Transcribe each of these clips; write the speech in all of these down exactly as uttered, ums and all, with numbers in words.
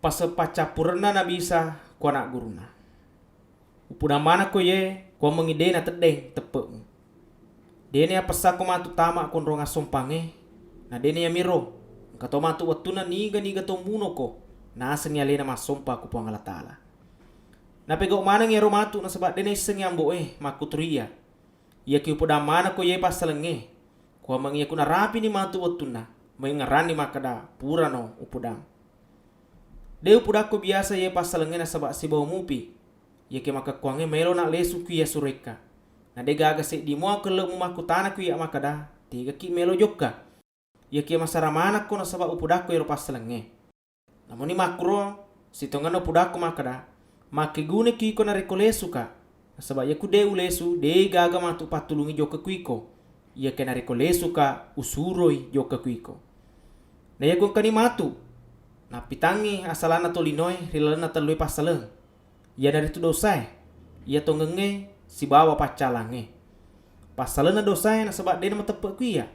Paseng paccappurenna Nabi Isa ko ana' gurunna. Upudang manekko iye, kuammengngi de' nateddeng teppe'mu. De' nayappessakko matu tama konrong assompangnge, na de' nayamiro, engka to matu wettunna niga-niga to munoko, nasengngi alena massompa ko Puang Allah Ta'ala. Napegau' maneng iyaro matu nasaba' de' naissengngi ambo'e makkuturu iya. Iyakiya upudang manekko iyae passalengnge, kuammengngi iyako narapini matu wettunna, maengngeranni makkeda, purano upudang. De' upudakko biasa iyae passalengnge nasaba' sibawa mupi. Iyakiya makkekkuangnge maelona' lesu ku iya suroekka. Na de' gaga seddi mua kelle'mu makkutana ku iya makkeda, tegaki' maelo jokka. Iyakiya masara manekko nasaba' upudakko iyaro passalengnge. Namuni makkuro, sitongenna upudakko makkeda, makkegunaki iko narekko lesuka', nasaba' iyaku de' ulesu, de' gaga matu pattulungngi jokka ku iko. Iyakiya narekko lesuka', usuroi jokka ku iko. Na iyaku engkani matu, nappitangngi asalanna tolinoe ri lalenna telloe passaleng. Iyanaritu dosae, iya tongengnge, sibawa paccalangnge. Passalenna dosae nasaba' de' namateppe' ku iya.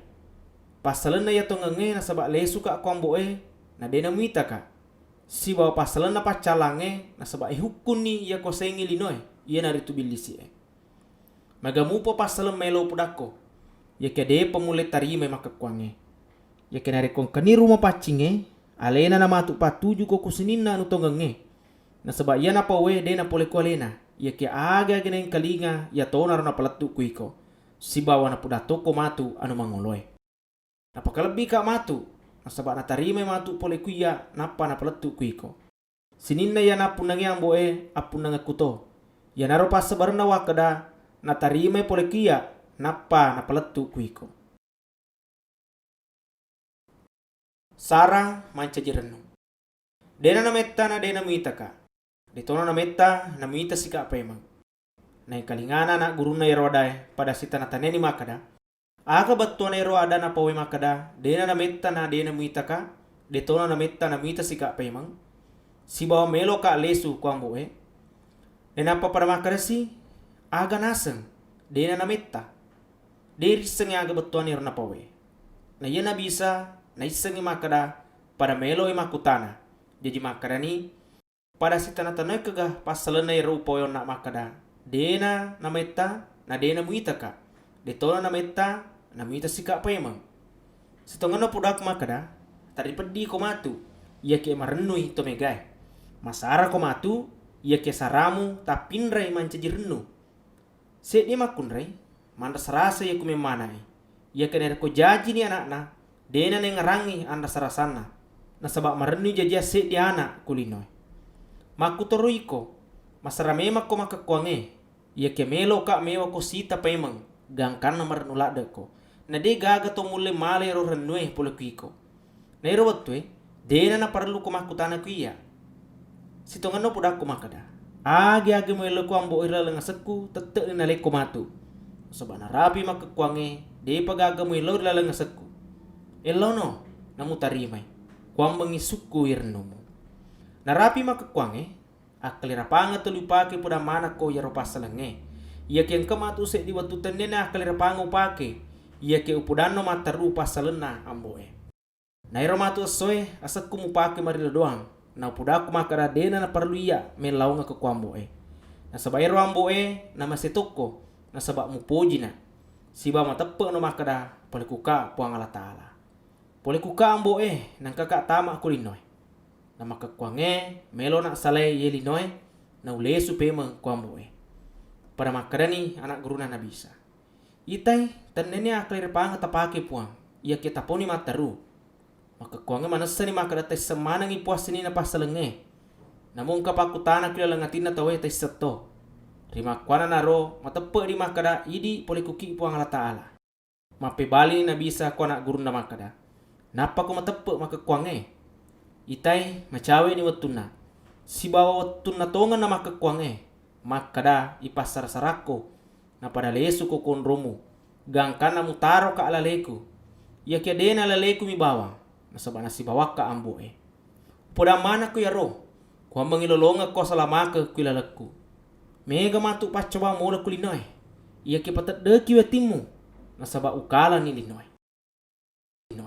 Passalenna iya tongengnge nasaba' lesuka' ko ambo'e, na de' namuitaka'. Sibawa passalenna paccalangnge nasaba' ihukkunni iya kuasaengngi linoe, iyanaritu billisi'e. Maega mupa passaleng maelo upudakko, iyakiya de'pa mulle tarimai makkekkuangnge. Iyakiya narekko engkani ro mapaccingnge, alena namatu pattujuko ku sininna anu tongengnge. Nasaba' iya napauwe de' napole ku alena, iyakiya aga-aga naengkalinga iyatonaro napalettu' ku iko, sibawa napudang tokko matu anu mangoloe. Napakalebbika' matu, nasaba' natarimai matu pole ku iya nappa napalettu' ku iko. Sininna iya nappunnangi ambo'e appunnangekku to. Iyanaro passabarenna wakkeda natarimai pole ku iya nappa napalettu' ku iko. Sara mancaji rennu. De'na nametta na de' namuitaka'. De'tona nametta namuitasika' paimeng. Naengkalingana ana' gurunna iyaro adae pada sitana-tanani makkeda, aga bettuanna iyaro ada napauwe makkeda, de'na nametta na de' namuitaka', de'tona nametta namuitasika' paimeng, sibawa maeloka' lesu ko ambo'e? Nainappa pada makkedasi, aga naseng, de'na nametta. De' rissengngi aga bettuanna iyaro napauwe. Na iya Nabi Isa naissengngi makkeda pada maeloi makkutana. Jaji makkedani, pada sitana-tanae kega passalenna iyaro upawe onna' makkeda, de'na nametta, na de' namuitaka', de'tona nametta, namuitasika' paimeng. Sitongenna upudakko makkeda, taripeddiko matu, iyakiya marennui to megae. Masarako matu, iyakiya saramu tappinrai mancaji rennu. Seddi makkunrai, manrasa-rasa iya ku memmanae. Iyakiya narekko jajini ana'na, de'na naengngerangngi anrasa-rasanna, nasaba' marennui jajiang seddi ana' ku linoe. Makkutoro iko, masara memekko makkekkuangnge, iyakiya meloka' mewako sita paimeng, gangkanna marennu ladde'ko. Na de' gaga to mulle mala ero rennue pole ku iko. Na ero wettue, de'na naparelluko makkutana ku iya. Sitongenna upudakko makkeda, agi-agi muello ku ambo'e ri laleng asekku, tette'ni nalekko matu. Nasaba' narapi makkekkuangnge, de'pa gaga muello ri laleng asekku. Ellono, namutarimai, kuammengngi sukku irennumu. Narapi makkekkuangnge, akkalirapangeng tuli upake pudang manekko iyaro passalengnge. Iyakiya engka matu seddi wettu tenniani akkalirapangeng upake, iyakiya upudanno matteru passalenna ambo'e. Na ero matu essoe, asekku mupake marillo doang, na upudakku makkeda de'na naparellu iya mellaungekko ku ambo'e. Nasaba' ero ambo'e namase tokko, nasaba' mupojina, sibawa mateppe'no makkeda, pole kuka' Puang Allah Ta'ala. Pole kuka' ambo'e, naengkaka' tama ku linoe. Namakkekkuangnge, melona' salai iye linoe, naulesu paimeng ku ambo'e. Pada makkedani ana' gurunna Nabi Isa, itai, tenniani akkalirapangeng tapake Puang, iyakiya taponi matteru. Makkekkuangnge manessani makkeda taisseng manengngi Puang sininna passalengnge. Namu engka pakkutana ku laleng atinna tauwe taisseng to. Rimakkuannanaro mateppe'di makkeda idi' pole kuki' Puang Allah Ta'ala. Mappebalini Nabi Isa ko ana' gurunna makkeda, nappako mateppe' makkekkuangnge? Itai, macawe'ni wettunna, sibawa wettunna tongenna makkekkuangnge, makkeda ipassara-sarakko, napada lesuko konromu, gangkanna mutaroka' laleku. Iyakiya de'na laleku mi bawang, nasaba' nasibawakka' ambo'e. Upodang manekko iyaro, kuammengngi lolongekko asalamakeng ku ilalekku. Mega matu paccoba mulo ku linoe, iyakiya pateddeki wetimmu, nasaba' ukalani linoe. Linoe.